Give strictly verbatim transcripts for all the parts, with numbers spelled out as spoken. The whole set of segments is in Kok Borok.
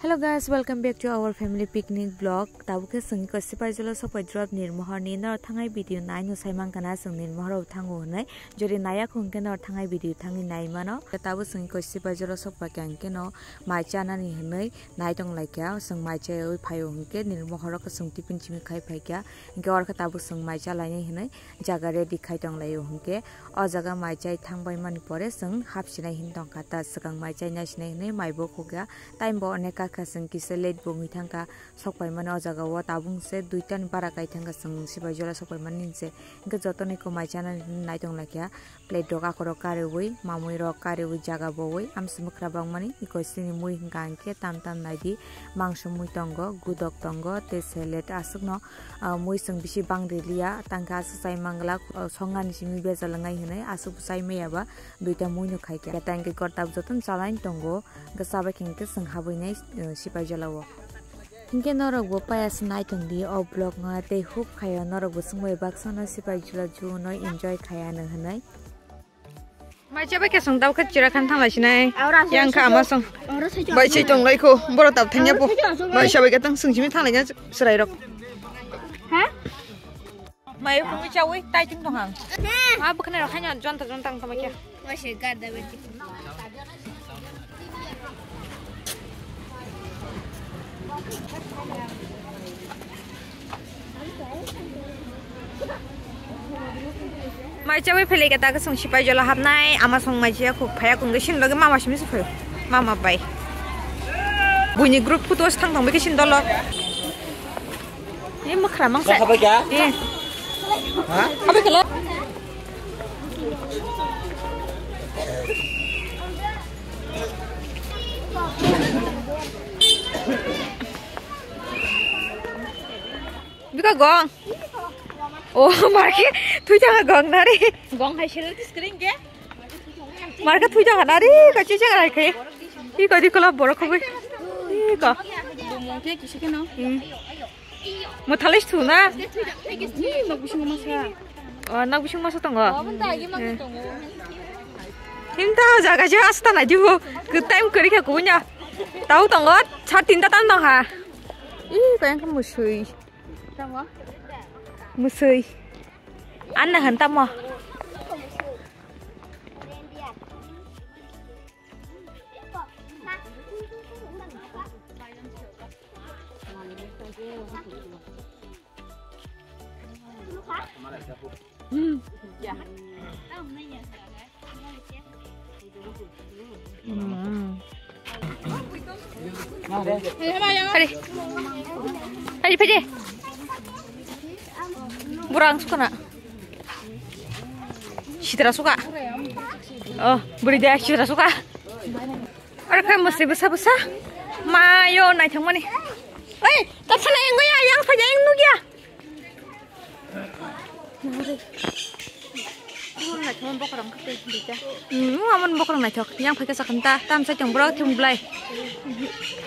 Hello guys, welcome back to our family picnic vlog. Tabuk khe chwng khe Sipaijala sopai drop Nirmohor ni, nor thangai video nai no sai mankha na chwng Nirmohor o thango hwnwi. Jodi naya khung khe nor thangai video thangwi nai mano. Tabuk chwng khe Sipaijala sopai khe ang khe no mai chanani hwnwi nai tong lai kha. Chwng mai chawi phaio hwnkhe Nirmohor o chwng tiffin simi khai phai kha. Hwnkhe oro khe tabuk chwng mai chalainai hwnwi jaga ready khai tong laio hwnkhe. O jaga mai chai thang bai mani pore chwng hap sinai hin tong kha, ta swkang mai chai nai sinai hinwi mai bo khukya. Time bo onek kha, chwng kisa late bo wngwi thang kha sok pai mani o jaga o, tabuk se duita ni bara kai thang kha chwng Sipaijala sok pai mani se. Hwnkhe joto ni ko mai chana nai tong lai kha, plate rok akorok kariwi, mamui rok kariwi jaga bowi, amsi mwkhra bang mani iko sini mui hwnkha hwnkhe tam tam nai di, mangso mui tongo, gudok tongo, tei salad aswk no. Ah, mui chwng bisi bang riliya, tangkhe aswk chai mangla, ah, songani simi bejal wngnai hinwi aswk chai maya ba duita mui no khai kha. Tangkhe gor tab jotono chalaini tongo, hwnkhe chabai khe hwnkhe chwng habwi nai, ah, Sipaijala o. Hinkhe norok bo paya se nai tong di o vlog no, tei huk khaio norok bo swngbai baksa no Sipaijala zoo no enjoy khai ano hinwi. Mai chabai khe chwng tabuk khe chira khan thang lai sinai. Yang kha ama song. Bai sai tong lai kho. Boro tab thanya po. Bai sabai khe tang sung simi thang lai na chwrai rok. Ha? Mai khungwi chawi tai ting tong hang. Ha, bwkhwnai rok haino jonta jonta ang tongma khe. Mai se gada bai. Mai chawi phele khe ta chwng Sipaijala hapnai, ama song mai chiya khuk phaya kung sin loge mama simi se phayo. Mama bai. Buini group photo thang tong bikhe sin dolo. Ni mwkhra mangsa. Khabai kha? Eh. Ha? Khabai khala. Bika gong. Oh, marke thui thanga gong nari. Gong hai sel screen ke? Marke thui thanga nari ka chicha rai ke. Iko di kola borok khoboi. Iko. Bumung ke kisi ke no. Hmm. Mo thalis thu na. Ni nok bising masa. Oh, nok bising masa tongo. Oh, benda lagi mang tongo. Hinta jaga je asta na jubo. Ke time kori kha kunya. Tau tongo. Sar tinta tan tong ha. Ih, kayang ka musui. Tamo? Musui. Anna han tamo? Hmm. Hmm. Hari. Hari, pede. Burang suka na. Sitra suka. Oh, beri dia sitra suka. Oro khe mwswi bwsa bwsa. Mayo naithok mani. Oi, ta thana yang goya, yang phaja yang nugya. Hmm, amon bokorong khe tei ta. Hmm, amon bokorong naithok. Yang phaikha sakhan ta, tam sai tong bro thum blai.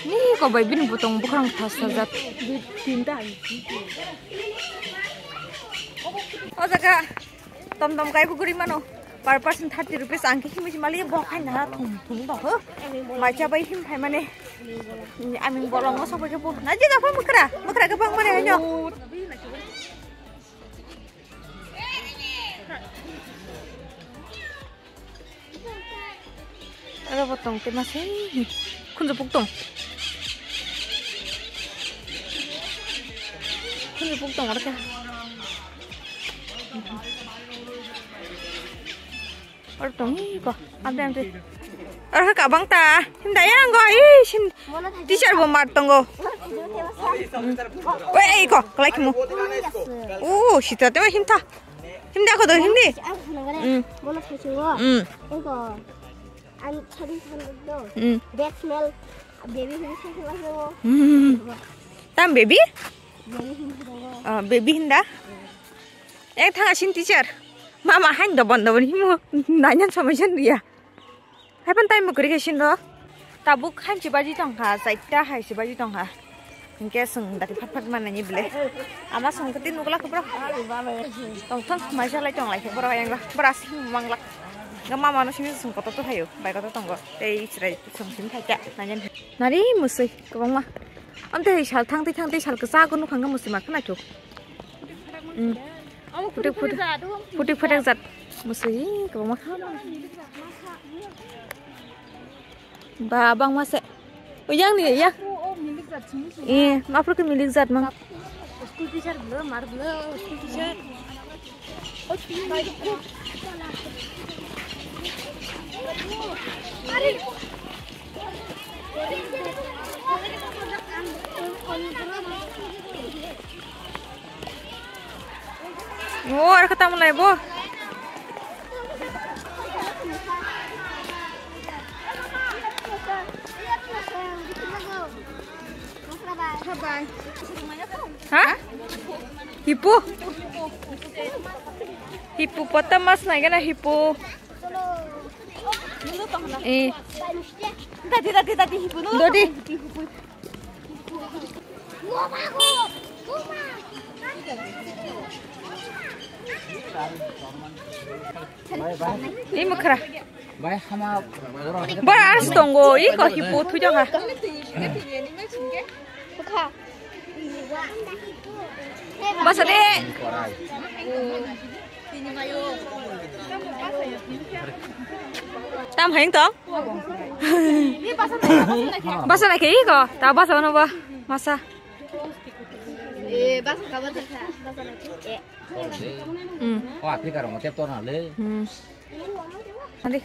Ni ko bai bini botong bokorong thas thas jat. Tinta. O jaga. Tom tom kai buguri mano. Per person thirty rupees ang khe himui mali bo khai na thum thum dong ho. Mai cha bai him khai mane. Aming bolong mo sobo khe bo. Na je da pha mukra. Mukra khe bang mane hanyo. Aro bo tong te mase. Khunju puk tong. Khunju puk tong aro khe. Aro tong iko. Amde amde. Aro kha kabang ta. Himda yang go. Ih, sim. Teacher bo mar tongo. Oi, ei ko, kalai khimo. Oh, sita te himtha. Himda ko do himdi. Ang khana gare. Hmm. Bono thaichungo. Hmm. Eko. Ang chari than do. Hmm. Bad smell. Baby him se khana do. Hmm. Tam baby? Baby him do. Ah, baby hinda. Ek thang asin teacher. Mama hain dobon dobon himo. Nanyan somai jan riya. Haipan time bo kwrwi khe sin do. Tabuk hain si baji tong kha, chaita hai si baji tong kha. Hinkhe swng dati phat phat manani ble. Ama swng khe tin nukla khe bro. Tong thong mai salai tong lai khe bro yang bro. Bro asing mangla. Ga mama no simi sung koto to hayo, bai koto tongo. Tei chwrai sung simi thai kya, nanya. Nari musui, kwbangma. Ante hai sal thang tei thang tei sal kwchak nukha ga musui ma khna thuk. Hmm. Putik putik, putik putik jat musui, kwbangma. Ba, bangma se. O yang ni ya. Eh, mapro ke milik jat mang. School teacher blo, mar blo, school teacher. O, ar kata mulai bo. Ha? Hippo? Hippopotamus nai gana hippo. Eh. Tadi, tadi, tadi, hippo no. Dodi. Ini mukra. Bai hama. Bara ars tongo, iko hippo thui jong ha. Basa de. Tam haing tong? Basa na ke iko, ta basa no ba masa. Hmm. O Africa rong tep to na le. Hmm. Andi.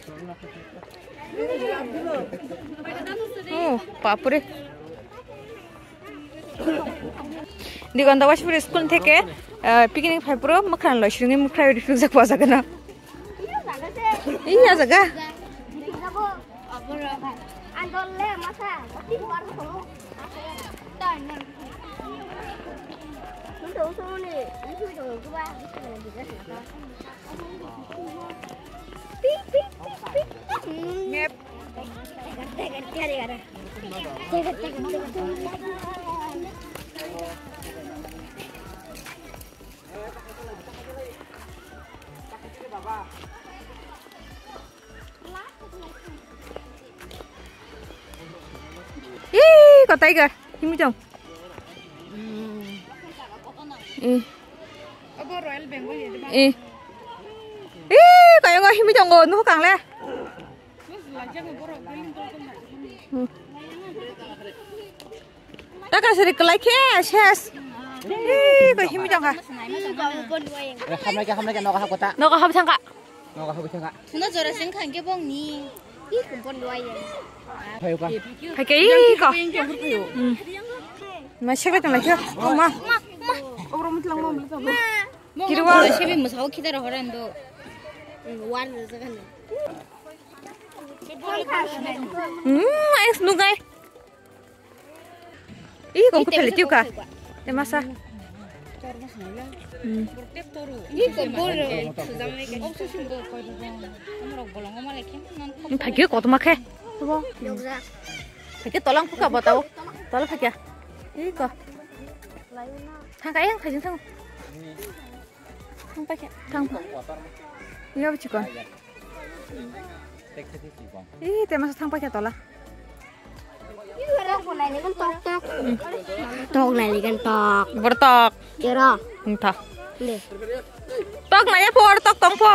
Oh, papure. Digonda Washpur school theke, eh, picnic phai puro mukran loi sringi mukrai ri phuk jak pa jak na. Iya jaga. Map. Ih, ko tiger, himjong. Ih. Ih. Ih, kayo ngo himjong go, nuh kang le. Hmm. Taka siri kelai khe ses. Ih, ko himjong ha. Eh, hamlai khe, hamlai khe, nogo hap kota. Nogo hap thangka. Nogo hap thangka. Thuna jora sing khang khe bong ni. Ih, kumpon duai ya. Phayo ka. Phai khe, ih, ko. Hmm. Ma sekle tong lai khe. Oh, ma. Ma, ma. Obro mutlang ma, mutlang ma. Kirwa. Sebi musao khita ro horan do. War jaga ni. Hmm, ais nugai. Ih, kong ko phele tiu ka. Te masa. Hmm. Ih, ko bor. Phagyo ko toma khe. Phagyo tolang phuka batao. Tola phagya. Ih, ko. Thang ka yang phajin thang. Thang pa khe. Thang pa. Iya, chikon. Ih, te masa thang pa khe tola. Tok, tok. Tok nai ligan tok. Bor tok. Kera. Entha. Le. Tok nai ya por tok tong po.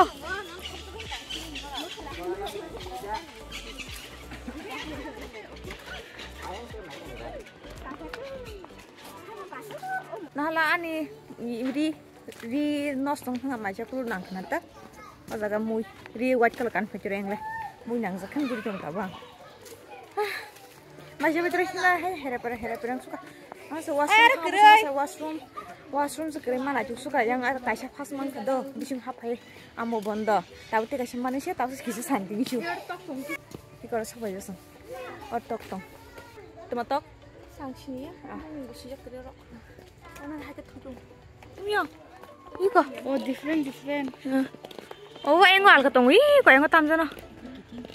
Nahala ani ri. Ri nosto wngkha maisa kulu nangkhna ta. O jaga mui ri white colour kan phai chwrai engle. Mui nangjak khan guri tong tabang. Maisa bwtwrwi hwnna hai hera pera hera pera wngsuka. Ang se washroom, ang se washroom, washroom se kwrwi mana chuk suka yang aro kaisa phas mankha do bising haphai amo bondo. Tabuk tei kaisa manwi se tabuk se kisa santi ni chu. Ki koro sabai jasong. O tok tong. Tuma tok? Sang sini ya. Ah. Ang bo sijak kwrwi rok. Ano hai ke thudung. Tumio. Iko. Oh, different, different. Oh, engo alga tong. Iko engo tamjana.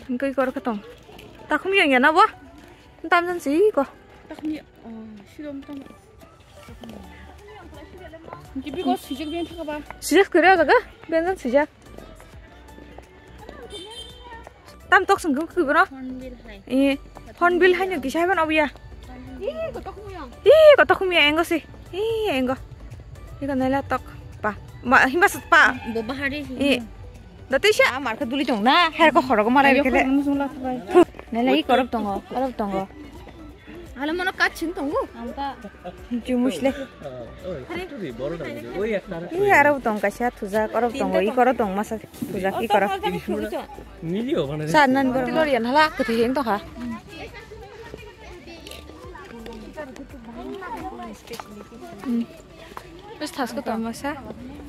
Engko iko rok tong. Takhum yo ya na bo. Tamjan si iko. Takhum yo. Oh, sidom tam. Gibi ko sijak ben thaka ba. Sijak kere jaga. Benjan sijak. Tam tok sung kung kubro. Hornbill hai. Eh, hornbill hai no kisa hai ban obiya. Ih, kotok khumya engo si. Ih, engo. Iko naila tok. Pa. Ma, himba sat pa. Bo bahari. Eh. Dati sha. Amar ka duli tong na. Her ko khoro ko mara kele. Naila i korok tongo. Korok tongo. Hala mono kachin tongo. Jumusle. Ih, aro tong kaisa thujak, aro tongo, i koro tong masa thujak, i koro. Sa nan bor lor yan hala, kati yang to ha. Terus tas ko tong masa.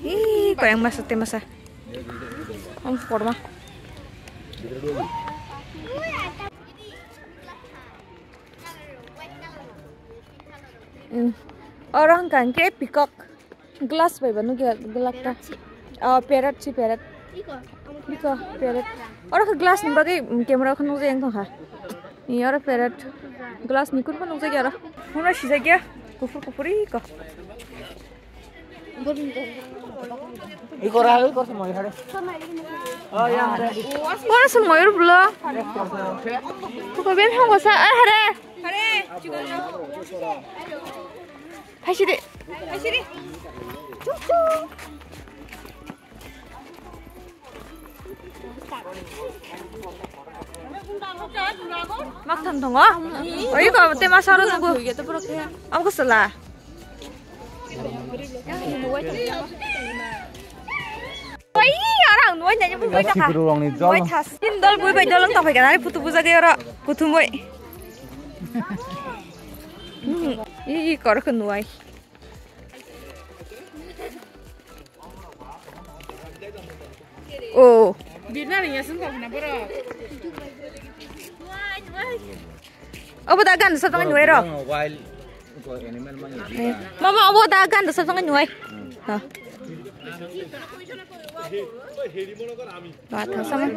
Ih, koyang masa te masa. Om korma. Hmm. Oro hwnka hwnkhe peacock. Glass bai ba nukya glak ta. Parrot si. Oh, parrot si, parrot. Iko, parrot. Oro khe glass ni bagwi, mm, camera khe nukjak wng tongkha. Ni oro parrot. Glass ni kurbo nukjakya oro. Hwnba sijakya. Kuphur kuphur iko. Iko ra, iko ra, iko ra, iko ra. Oh, ya, hare. Ora sun moyor bulo. Ko ben hong sa, ah, hare. Hare. Phaisidi. Phaisidi. Chuk, chuk. Mak tham tongo. Oi ko te ma saro nungu. Am ko sala. Oi, arang nuai nanya bui bai taka. Bui thas. Tin dol bui bai dol wng tongpai kana. Putu bujagwi oro. Kuthumoi. Hmm. I, i kor ko nuai. Oh. Birna ringya sung kok na borok. Obo da gan sab tang nuai ro. Wild animal manya. Mama, obo da gan sab tang nuai. Ha. Ba thang sama.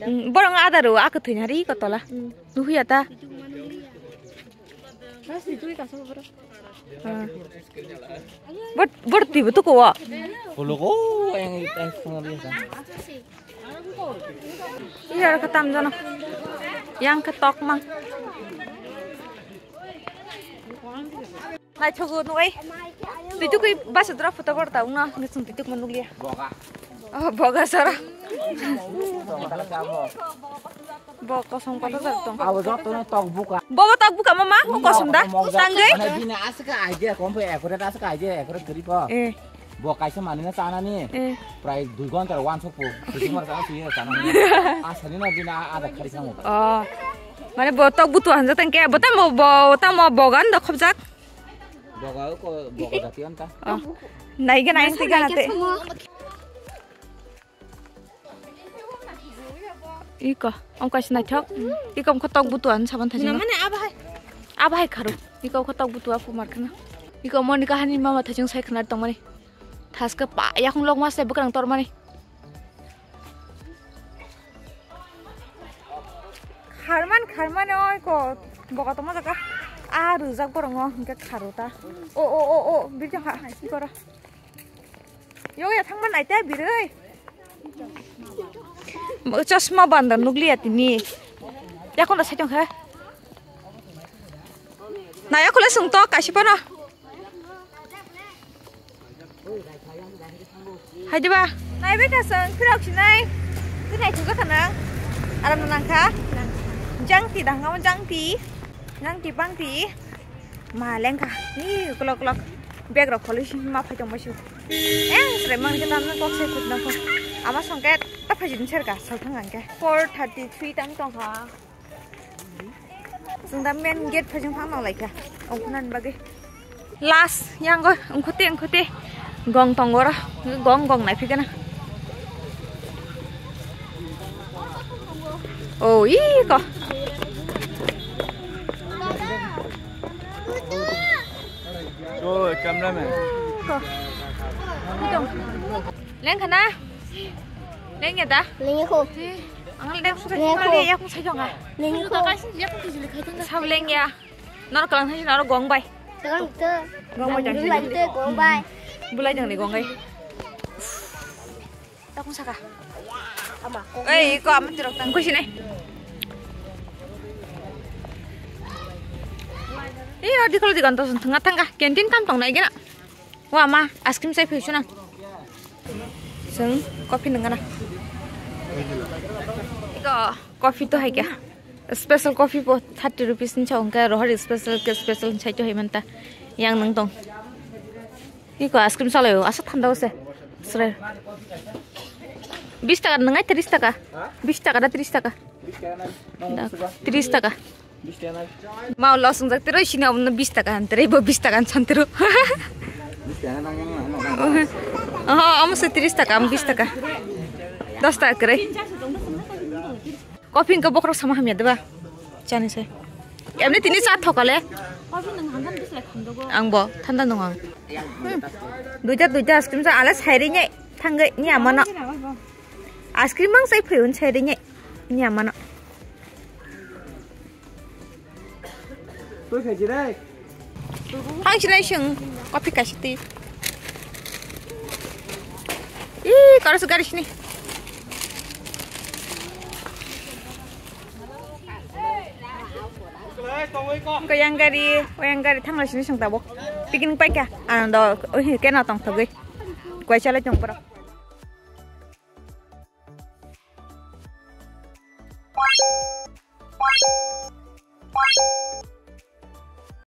Hmm, borok ada ro, aku thwina ri ko tola. Nuhuya ta. Bor, bor tibu tu ko. Puluko yang yang sungai biasa. Iya, oro khe tamjano. Yang khe tokmang. Naithogo nuai. Twitukwi basa dra photo korta wngna ngisung twitukma nukliya. Boga. Oh, boga sara. Bo kosong kotor jak tong. Abo jotono tok buka. Bo tok buka mama, o kosong da. Tangwi. Bini aswk idea kom phe, ekore aswk idea, ekore gari po. Eh. Bo kaisa manina chanani. Eh. Prai dui ghonta wansok po. Sisi mar sana suye chanani. Asani na bini ada khari khamu. Oh. Mane bo tok butu hanja tangke, bo tamo bo tamo bogan da khobjak. Boga ko boga jati anta. Oh. Naiga nai tiga nate. Iko, om kaisa naithok. Iko om khe tok butuan saban thajino. Mane abo hai. Abo hai kharo. Iko om khe tok butua phu mar khna. Iko moni kahani mama thajing sai khna tongmani. Thaske pa yakung lok mas le bwkrang tormani. Kharman kharman oi ko boka tongma jaga. A rujak borong o hingke kharo ta. O o o o birjang ha. Iko ra. Yo ya thangma naita biroi. Chosma banda nukliya tini. Yakon da saitong kha. Naya khule sung to kaisi pono. Hai diba? Nai bai ka sung khirok sinai. Tinai thuga kana. Aram nang kha. Jangti dang jangti. Jangti bangti. Ma lengkha. Ni kolok kolok. Bag rok kholi si ma phai tong bai si. Eng sre mang ke tan kok se khut na kho. Ama song ke ta phai jin ser ka sal thang ang ke. Four thirty three tang tong kha. Sung da main gate phai jin phang nang lai kha. Ong khunan bagi. Last yang go ong khuti ong khuti. Gong tong gora. Gong gong nai phi kana. Oh, iko. Oh, cameraman. Iko. Ito. Leng kana? Leng ya da? Leng ya ko. Ang leng suka. Leng ya ko. Leng ya ko. Sab leng ya. Nor kalang thai nor gong bai. Kalang te. Gong bai jang. Gong bai te, gong bai. Bulai jang ni gong bai. Takung saka. Ei, iko ama tirok tang. Kusinai. Iyo, dikolo digan to thanga thanga. Canteen tam tong nai gena. Wa ma, ice cream chai phai suna. Sung, coffee nang gana. Iko, coffee to hai kya. Special coffee po thirty rupees ni chao, hwnkhe rohor special ke special ni chai to hai manta. Yang nang tong. Iko ice cream salai o, asa thanda o se. Sre. Bis taka nang ai tris taka. Bis taka da tris taka. Da, tris taka. Mau los ungjak tiro sini omno bis taka han tiro, ibo bis taka han san tiro. Oho, omo se tris taka, am bis taka. Dos taka kere. Coffee hwnkhe bokhorok sama hamya deba? Chani se. Emni tini cha thokale. Ang bo thanda nung ang. Hmm. Duita, duita ice cream sa ale sairi nye thangge ni amano. Ice cream mang sai phuyun sairi nye ni amano. Tui khai jirai. Thang silai sung, coffee kaisa twi. Ih, karo se gari sini. Ko yang gari, ko yang gari thang lai sini sung tabok. Picnic paikha, ano do, oi, kena tong thogwi. Koi chalai tong poro.